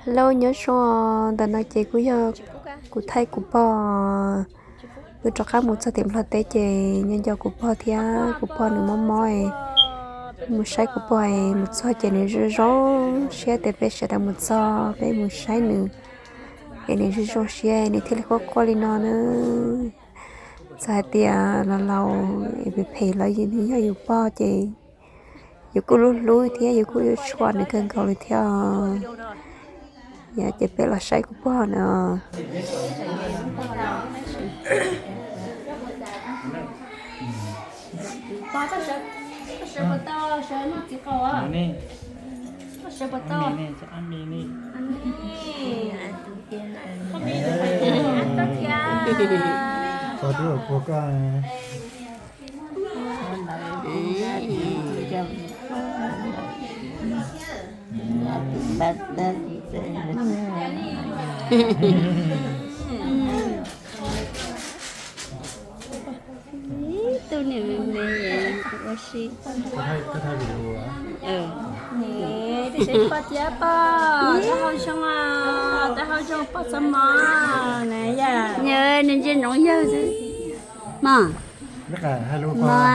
Hello, nyob zoo, ntawm no ces kuj yog kuv thaij kuv pog, wb rov qab mus txog tim Nplog teb ces nyob nco kuv pog thiab, kuv pog nws mob mob, mus saib kuv pog, mus txog ces nws zoo zoo siab tias peb sawv daws mus txog peb mus saib nws, es nws zoo zoo siab nws thiaj li quaj quaj li no na. Txawm hais tias los laus phem phem los nws yog yus pog ces yus kuj hlub hlub thiab yus kuj yuav tshuaj nws kawg nkaus li thiab. Yog ces peb los saib kuv pog no. Ib tug niam me me ua si. Pog thiab pog, tab hau zoo, tab hau zoo pog txhob mob na yom. Nws ntsia ntsoov yawg xwb. Mog. Mog.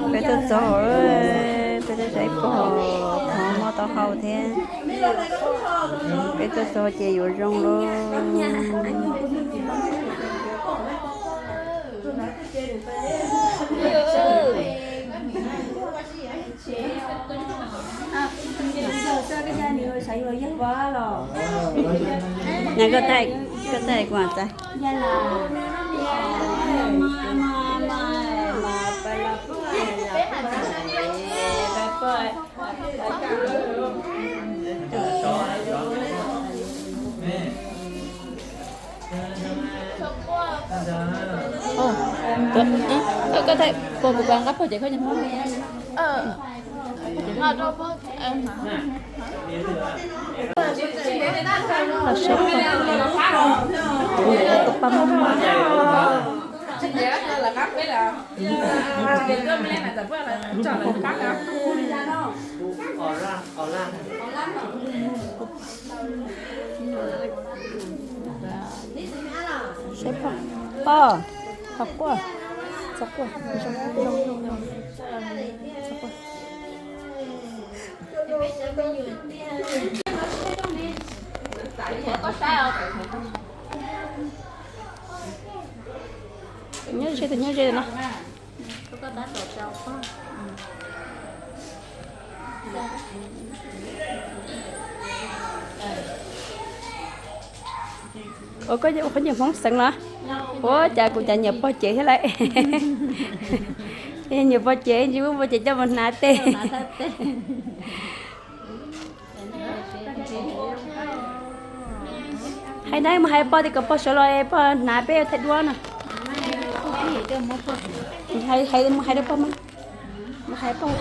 Peb tuaj txog, peb tuaj saib pog, pog mob taub hau thiab. Peb tuaj txog ces yuav zoo lawm. Nws koj thaij, koj thaij kuv txav. Koj thaij pog, kuv nqa pog ces koj nyob hauv. Los saib pog, kuv pab muab muag. Saib pog, pog, txhob quaj, txhob quaj, zoo, zoo, zoo, txhob quaj. Nyob ze, tus nyob ze no. Ua koj ua qhov nyiam Hmoob xeev los? Ua cas kuv cas nyiam pog cev thiab lauj. Nyiam pog cev, ntsis muab pog cev coj mus hnav tej. Hais na, mus hais pog tias kom pog sawv los pog hnav peb thaij duab no. Hais, hais, mus hais rau pog mas. Mus hais pog.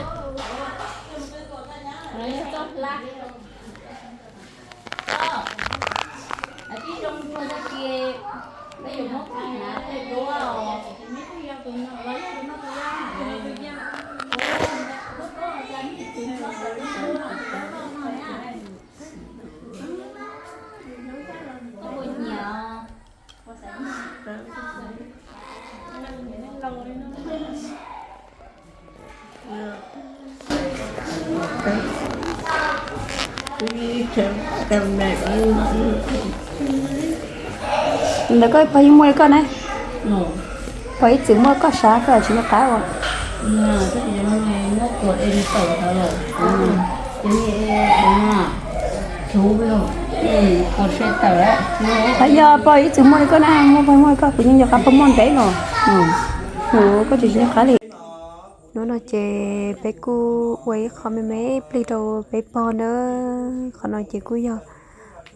Ntawd koj pog yeej muaj li koj na. Pog ib txwm muaj koj sav koj tsis nco qab ua. Qhov yog pog ib txwm muaj li koj na, muaj pog muaj li koj, kuv yeej yog qab pog muaj ntev no. Koj tsis sib qab li. Hnub no ces peb kuj ua ib qho me me plig rau peb pog na. Qhov no ces kuj yog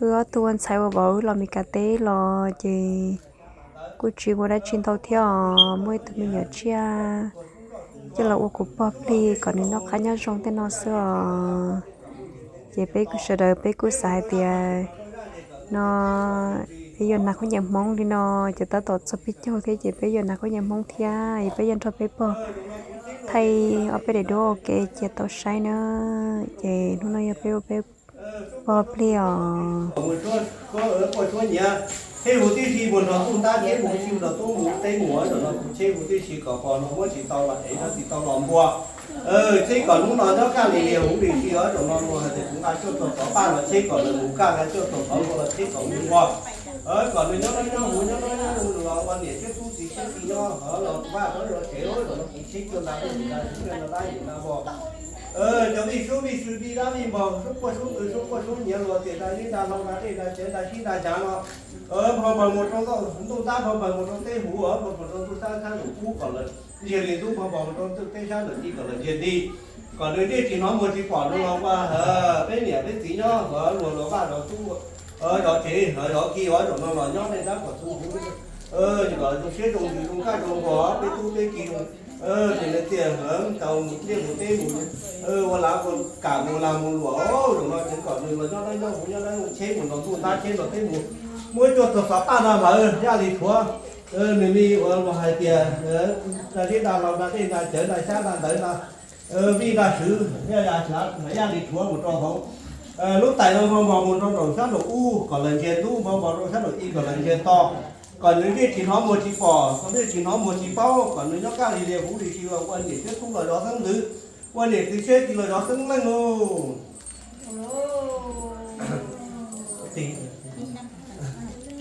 wb ob tug ua ntxhais uas vauv los Meskas teb los ces kuj tsis muaj dab tsi ntau thiab os, muaj ib tug me nyuam tsiaj coj los ua kuv pog plig kom nws noj qab nyob zoo tej no xwb os. Ces peb kuj sawv daws peb kuj xav hais tias no peb yuav nag khaub ncaws Hmoob li no, ces tab tom txog peb caug thiab ces peb yuav nag khaub ncaws Hmoob thiab es peb yuav nrog peb pog thaij ob peb daim duab ua ke cia tau saib na. Ces hnub no yog peb ua peb pog plig os. Thiab hu tib si mus nrog ntuj ntab thiab mus tib si nrog tub mus teb mus, zaum no kuv cheb hu tib si kom pog no muab tsis tau los ev no tsis tau los npua. Cheb kom hnub no nyob kaj li lias huv li si os, zaum no luag hais tias kuv nqa cuaj tug xov paj los cheb kom nws mus kaj, nqa cuaj tug xov npua los cheb kom mus npua. Kom nws nyob nyob huv nyob nyob los ua niam thiab tub txiv siab txiv nyob los vaj los tsev, zaum no kuv cheb cuaj nta teb mus nta siv cuaj nta dab yim nta npua. Cov vij sub vij sw vij dab vij npog sub quaj sub qw sub quaj sub nyiav luag tias nta zeb nta hlau nta dej nta cawv nta sib nta ncav no, npog npawg mus rau ntuj ntab npog npawg mus rau teb huv, npog npog rau ntuj sab sab nraum ub kom lawv ntsiag li ntub, npog npog mus rau ntuj teb sab nraum ci kom lawv ntsiag li. Kom nws dej tsis hnov muag tsis pom rau los ua peb niam peb txiv nyob luag luag vaj luag tub zov tsev zov ki ua zaum no los nyob nej ntab kom tu huv, kom zoo siab zoo ntsws zoo kaj zoo npog peb tub peb ki zoo. Ces lawv tias tau mus liaj mus teb mus ua lav kam mus lag mus luam, zaum no ces kom nws los nyob dab nyob huv nyob dab nyob cheb mus nrog ntuj ntab cheb nrog teb mus. Muab cuaj tug xov paj no hlawv yaj li rhuav, nws me ua luag hais tias nta zeb nta hlau nta dej nta cawv nta xyab nta ntawv nta vij nta swv, yaj li rhuav mus rau hauv lub tais no, npog npog mus rau nraum sab nraum ub kom lawv ntsiag ntub, npog npog rau sab nraum ci kom lawv ntsiag to, kom nws dej tsis hnov muag tsis pom, kom dej tsis hnov muag tsis paub, kom nws nyob kaj li lias huv li si los ua niam thiab tub los zov xeeb ntxwv, ua niam txiv siab txiv los zov xeeb leej lauj.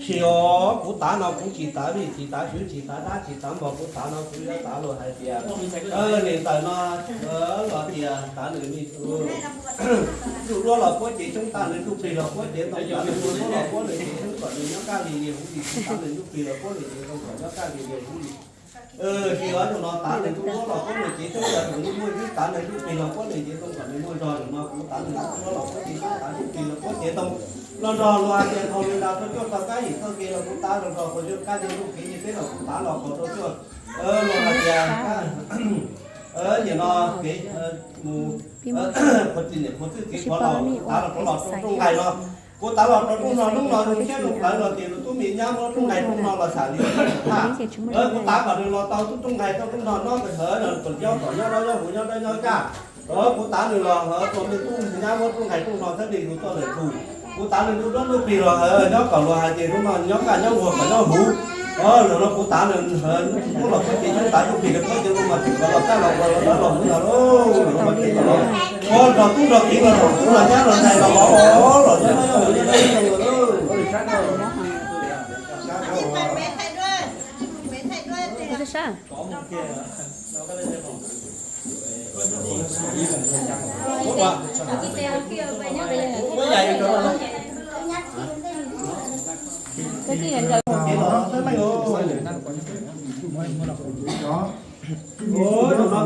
Tsis os, kuv tav no kuv tsis tav vij tsis tav swv tsis tav dab tsis tav npog, kuv tav no kuv yuav tav luag hais tias niam ntawm no los tias tav nws me ntsuj duab los puab cev xyoob, tav nws ntsuj plig los puab cev ntoo, tav nws ntsuj duab los puab nws cev xyoob kom nws nyob kaj li lias huv li si, tav nws ntsuj plig los puab nws cev ntoo kom nyob kaj li lias huv li. Tsis os, zaum no tav nws ntsuj duab los puab nws cev xyoob, yog thaum nws muaj ywb tav nws ntsuj plig los puab nws cev ntoo kom nws muaj nrog, zaum no kuv tav nws ntsuj duab los puab cev xyoob, tav ntsuj plig los puab cev ntoo. Los nrog luag hais tias thaum nws nrog tau cuaj tog kab yim txoj kev los kuv tav nrog nrog, thaum yog kab yog ntuj kev yog teb los kuv tav los qhov rau cuaj. Luag hais tias nim no kev mus qhuav txij niam qhuav txij txiv qhuav laus, kuv tav los rau los rau rooj nqaij no. Kuv tav los rau rooj no, hnub no zoo siab zoo plawv los tias lus tub me nyab muab rooj nqaij rooj no los sam li thaj. Kuv tav kom nws los tau tub rooj nqaij tau rooj no nyob pes hawv no, kom nyob kom nyob dab nyob huv nyob dab nyob kaj. Kuv tav nws los hawv tua me tub me nyab muab rooj nqaij rooj no thiab li lus tuaj lawm tug. Kuv tav nws ntsuj duab ntsuj plig los hawv nyob kom luag hais tias hnub no nyob kaj nyob huv kom nyob huv. Zaum no kuv tav nws ntsuj duab los puab cev xyoob, tav ntsuj plig los puab cev ntoo mas tseem kom los kaj los ua los dawb los huv ntag lauj. Zaum no mas tseem kom los ua nrog tub nrog kiv los nrog tub los nyab los ntxhais los vauv los nyob nyob huv nyob dab nyob huv. Zaum no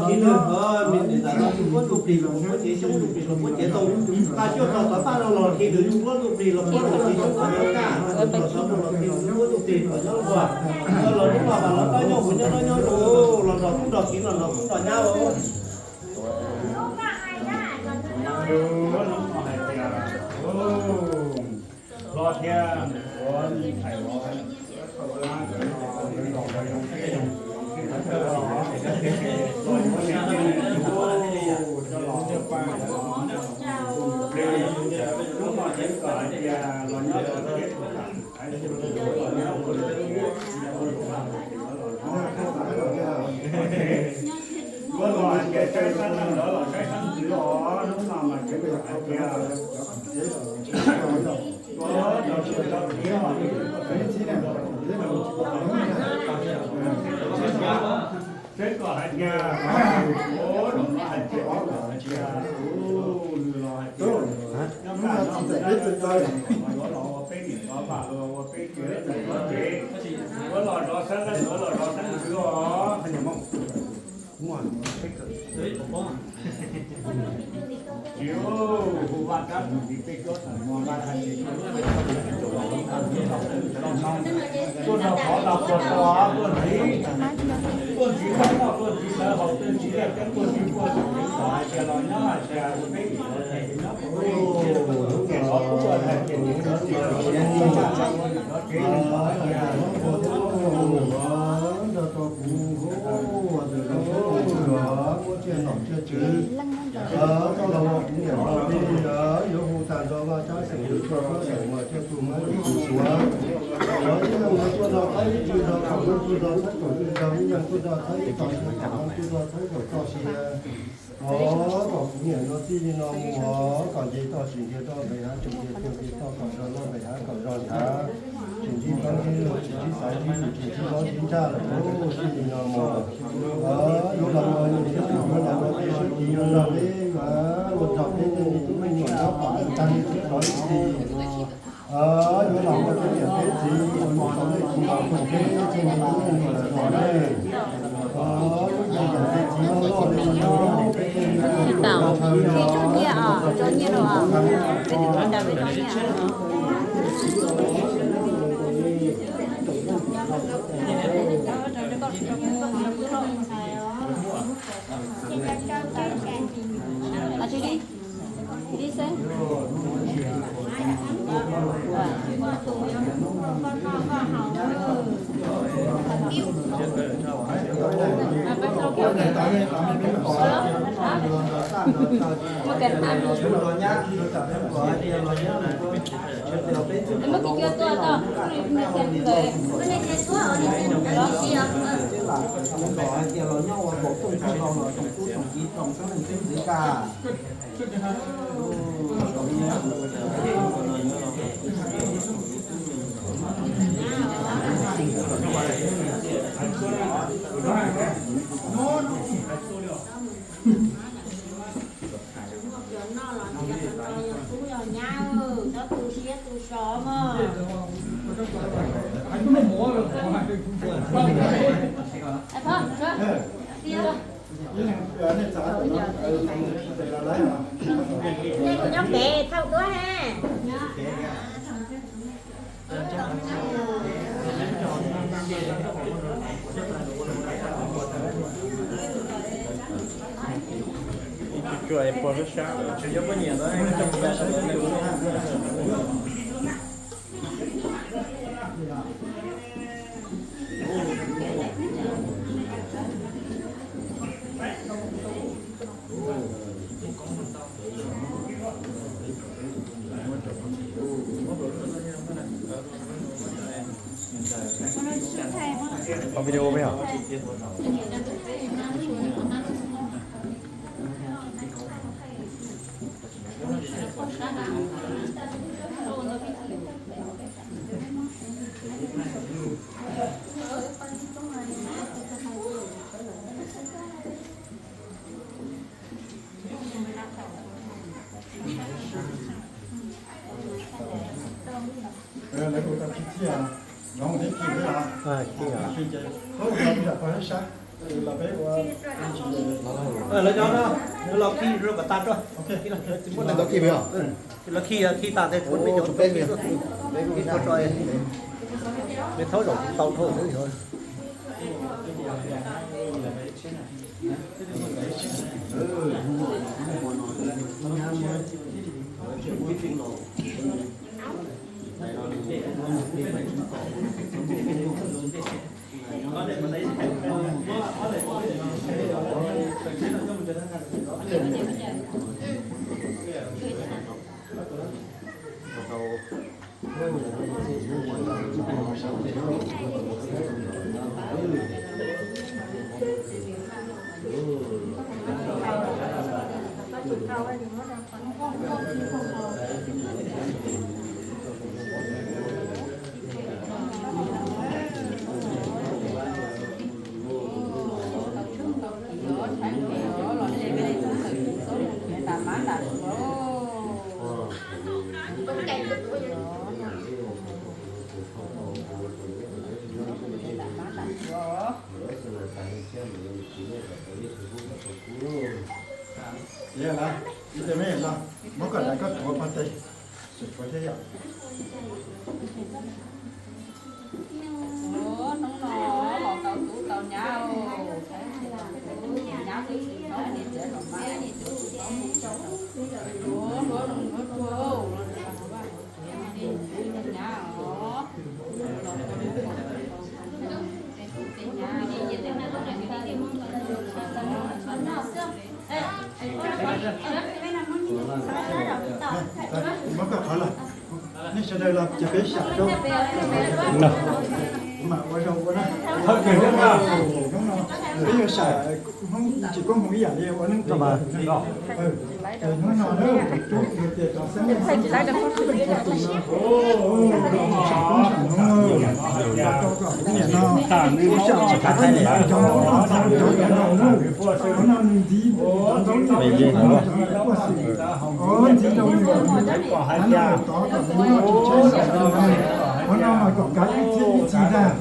kiv nws, me niam ntawm no ntsuj duab ntsuj plig los puab cev xyoob, ntsuj plig los puab cev ntoo, nqa cuaj tog xov paj no los kiv nws ntsuj duab ntsuj plig los puab nws cev xyoob kom nyob kaj, nqa cuaj tog xov paj los kiv nws ntsuj duab ntsuj plig kom nyob ua. Los hnub no mas los dawb nyob huv nyob dawb nyob huv los nrog tub nrog kiv los nrog tub nrog nyab los. Los thiab, ua ntxhais vauv, los yuav niam tij, coj los coj paj, hnub no yeej kom hais tias los nyob rau teb tus tam, los nyob ua lub teb tus tam, ua los hais tias caw sab neeg lawv los saib sab ntxwv os, hnub no mas tsev hais tias Seb kom hais tias, ua, hais tias, ua, hais tias, ua, nws los hais tias, Koj los ua kuv niam los li, yuav hu tag nrho vaj tsab xeem, tus tshuaj tshuab xeem uas coj tus mab tus suav, cov ib leeg no tuaj nrog qab ib tsw nrog, kaum leej tuaj nrog txhawb kaum leej nrog, ib leeg tuaj nrog txhawb ib tog sia, kaum leej tuaj nrog txhawb kaum tog sia. Ov, kom kuv niam no txij li no mus, kom nce toj tsis nce toj, nqes hav tsis nqes tuaj, nqes toj kom zog loj, nqes hav kom zog nchav, tsis ntsib tawb ntsib lug, tsis ntsib xaiv ntsib lus, tsis ntsib mob ntsib ntsaj lawm, txij li no mus. Yuav los ua niam thiab txiv, yuav los ua peb sab tid, yuav nrog peb, yuav nrog peb tej me tub me nyuam nyob kom tag li txhua ib txhis. Yuav los ua peb niam peb txiv, ua tus tau lej tsis los tus peb tej me tub me nyuam lawm los lej. Lub yam yam tej txiv loj loj li no, peb tej me tub me nyuam ntshaw li no, nrog peb tej me tub me nyuam ntshaw li no. Cov noj los cov no yog tub yog nyab, txhob tu siab tu so mog. Nyob pem thauj duab ha. Có video với hả? Lawv cov no, lawv los khi rau kom tag tso. Muab lawv khi, lawv khi, khi tas tes tshuav peb, peb tso, peb thaub zaum tau dhau xwb. Ua, hnub no los tau tub tau nyab, nyab twb tsis tau niam txiv los mas, ua, hlub hlub hlub, tub nyab os. Muab koj qhov los, nej sawv daws los ces peb sam rau. Kuv mam ua rau ua na. Hnub no peb yuav sam Hmoob tsis koob hmoov ib yam li ua neej tso. Hnub no na, tus tub tias cov xeeb leej xeeb ntxwv peb tus no, tus no sam koob sam hmoov, rau kom kuv niam no, kuv sam cov tub ntxhais cov tub ntxhais cov yau na, hnub no nws ntxiv cov ntaub cov ntawv no cov puaj xwm, ntxiv rau nws, hnub no tod kom nws noj tsis tshaib noj tsis nag, hnub no mas kom kav ib txhiab ib txhis ntag.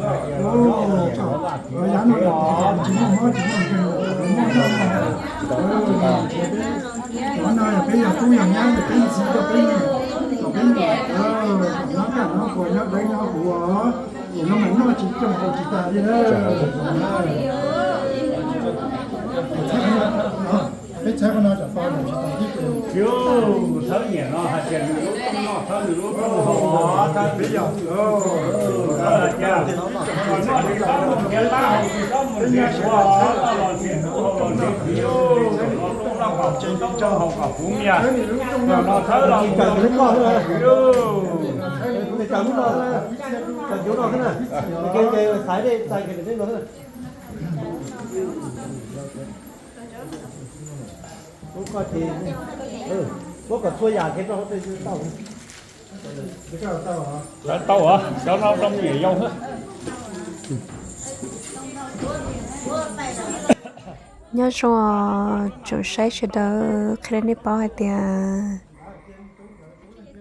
Yav no tod tsis muaj mob tsis muaj nkeeg, muaj noj. Cov no yog peb yog tub yog nyab yog peb ntxiv rau peb niam, kom peb niam, kom nyob kaj nyob puas nyob dawb nyob huv, tus no mas noj tsis coob haus tsis tas li na. Peb txhawb qhov no tsam pab los tsis tau tib tus. Thawb niam no hais tias nws lub rooj noj thawb nws lub rooj haus, peb yog, peb yog tsis tau mus nrhiav ua los nrhiav hnub haus los nrhiav txiv, kom noj kom haus kom puv mias, no thawb los mus rau nws lub rooj noj xwb. Kuv niam cov lub no xwb na, cov ncuav no xwb na, ces xaiv dej txais kiag ntawm nej no xwb na. Lub ko ces, muab kom txhua yam kev rau hauv tej tau. Tau os, cov no rau me nyuam yaus xwb. Nyob zoo tsoom saib sawv daws, qhia rau nej paub hais tias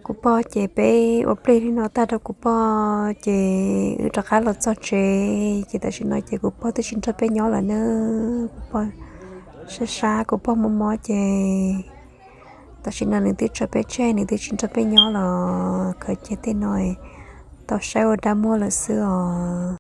kuv pog ces peb ua plig li no tag rau kuv pog ces wb rov qab los txog tsev, ces tam sim no ces kuv pog twb tsis nrog peb nyob lawm na. Kuv pog sab sab, kuv pog mob mob ces tam sim no nws twb tso peb tseg, nws twb tsis nrog peb nyob los khaws cia tej no tau saib ua dab muag lawm xwb os.